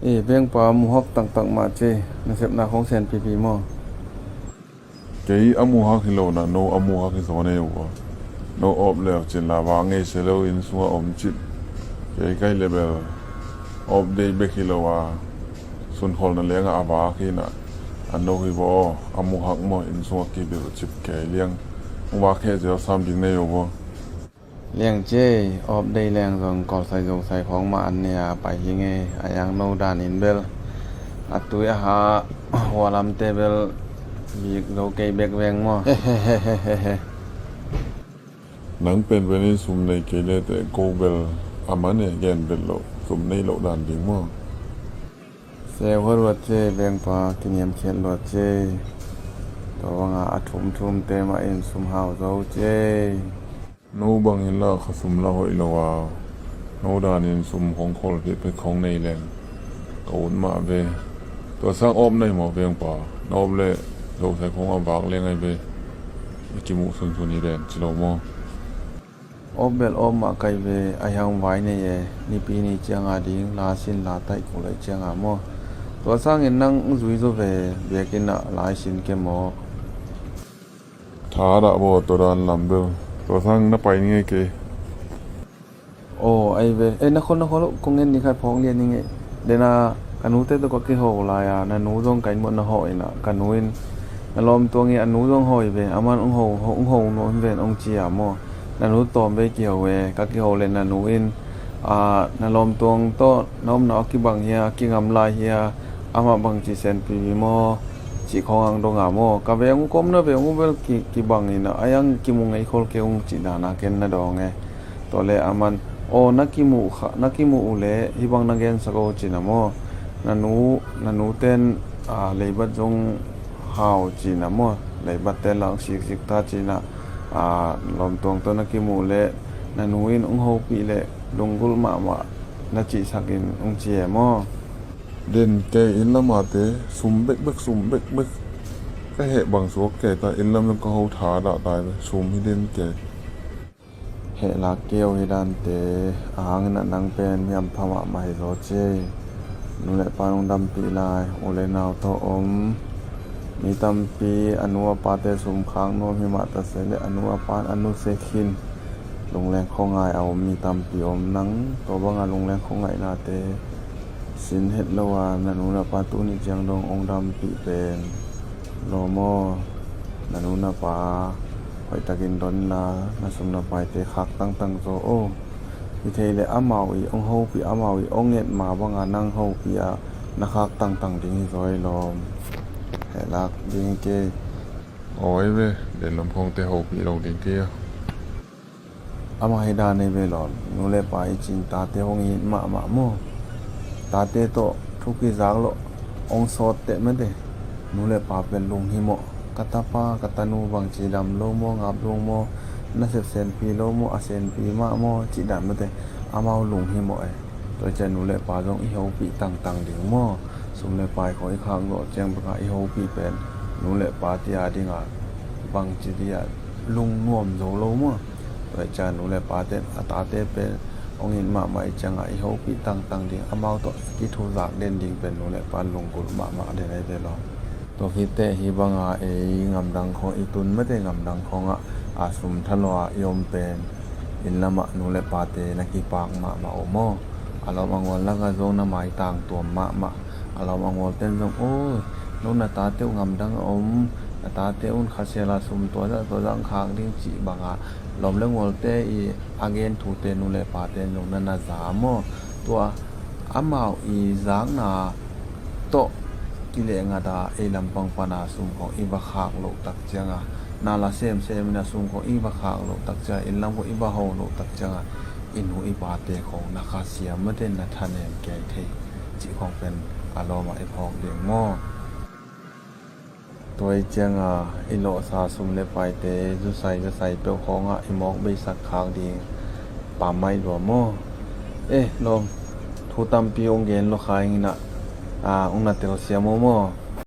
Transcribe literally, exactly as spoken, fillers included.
E, bengpa, muhak taktak mah ci. Nasepna khong sen pipi maw? Kei a muhak hi lo na, no a muhak hi zaw nei uh a. No awp leu cin la, vak ngei se lo, inn sungah om cip. Kei kai le bel awp dei bek hi lo a, sunkholna lengah a vak hi na. A no hi vaw, a muhak maw, inn sungah kibil cip kei liang. Hong vak kheh zel sam ding nei uh vaw. Liang cei, awp dei leng zong kawlsai zosai khawng mah an nei a pai hi ngei. A yang no dan in bel a tui a ha, hualamte bel bik zo kei bek veng maw. Nang pen pen in sum nei kei le teh, ko bel a man e, gen bel lo, sum nei lo dan ding maw. Seu hua luat cei, bengpa, kiniamkhiat luat cei. Tua banga a thumthumte mah in sum hau zo cei. No bang in la kha sum la hoih lo a, no dan in sum khong khol pehpeh khong nei leng ka ut mah ve. Tua sang awp nei maw, bengpa? Na awp le zosai khong a vak leng ai ve. I kimuh sunsun hi den ci lo maw? Awp bel awp mah kai ve, a hiang vai nei e, nipi ni cianga ding, la sin la taih kul ai cianga maw. Tua sangin nang zui zo ve, biakinn ah lai sin ke maw. Tha dah baw, tua dan lam bel. Tua sang na pai ni ngei kei. Aw, ai ve. E, na khol, na khol, kong en ni khat phawk lian ni ngei. Dena, ka nute tawh ka kiho lai a, na nu zong ka inn muah na hawh ina, ka nu in, na lawmtuang i a nu zong hawh i ve, a man ong ho, ong ho nuam ven ong ci a maw. Na nu tawm ve kiho e, ka kiho le na nu in, a, na lawmtuang tawh na omna a kibang hia, a kingam lai hia, amah bangci senpi maw, cih khawng ang dong a maw. Ka veng uh, ka omna veng uh bel ki, kibang ina, a yang kimu ngei khol kei ung cih dana ken na dawng e. Tua le a man, aw, na kimuh kha, na kimuh uh le hih bang na gensak uh cina maw. Na nu, na nu ten, a, leibat zong hau cina maw. Leibat te lang sikzik ta cina, a, lawmtuang tawh na kimuh le na nu in ong hopih le lunggulh mahmah na cihsak in ong ci e maw. Den kei, inn lamate sum bekbek, sum bekbek. Ka heh bang suak kei ta, inn lam le ka ho tha dah tai ve, sum hi den kei. Heh lak kei uh hi dante, a hangin a nang pen mi hampha mahmah hi zaw cei. Nu le pa nong dampih lai, u le nau tawh om. Mi tampi a nu a pate sum khak nuam hi mah ta se le a nu a pan a nu se khin. Lungleng khawngai a om mi tampi om, nang tua banga lungleng khawngaih nate sin het lo a, na nu na pa tuni ciang dong ong dampih pen lawm aw. Na nu na pa hoihtakin don la, na sum na paite khak tangtang zaw aw. Hi thei le amau i ong hopih, amau i ong et ma banga nang hopih a na khak tangtang ding hi zaw i lawm. Heh lak ding hi kei. Aw, ai ve, den lam khawngte hopih lo ding kei a. Amah hi dan ei ve lawm, nu le pa i cin tate hong it mahmah maw. Tate tawh thu kizak lo ong sawt teh mate. Nu le pa pen lunghimawh, ka tapa ka tanu bangci dam lo maw, ngap lung maw, na sep senpi lo maw, a senpi mah maw, cih dan mate. Amau lunghimawh e. Tua ciang nu le pa zong i hopih tangtang ding maw. Sum le pai khawng i khak zawh ciang beka i hopih pen nu le pa tia dinga bangci dia lungnuam zo lo maw. Tua ciang nu le pa ten a tate pen hong it mahmah i cianga i hopih tangtang ding, amau tawh kithuzak den ding pen nu le pa lunggulh mahmah den ai ve lawm. Tua khit teh hih banga ei ngamdang khawng i tun mate, ngamdang khawngah a sum thalua i om pen inn lamah nu le pate na kipak mahmah uh maw. A lawm a ngual lakah zong na maitang tuam mahmah. A lawm a ngual ten zong, oi, no na tate uh ngamdang a om, na tate un khasia la sum tuazah tuazah ang khak ding cih banga lawm le ngualte i a gen thute nu le pate zong na na za maw. Tua amau i zakna tawh kileh ngata ei lampang pana sum khawng i va khak loh tak cianga, na la semsem ina sum khawng i va khak loh tak cianga, inn lam khawng i va ho loh tak cianga, i nu i pate khawng na khasia mate, na thanem kei thei cih khawng pen a lawmah i phawk ding maw. Tua i cianga i lawhsa sum le paite zusai zusai peuh khawngah i mawk beisak khak ding pammaih lua maw. Eh lawm, thu tampi ong gen lua kha inginah, ong na telsiam uh maw.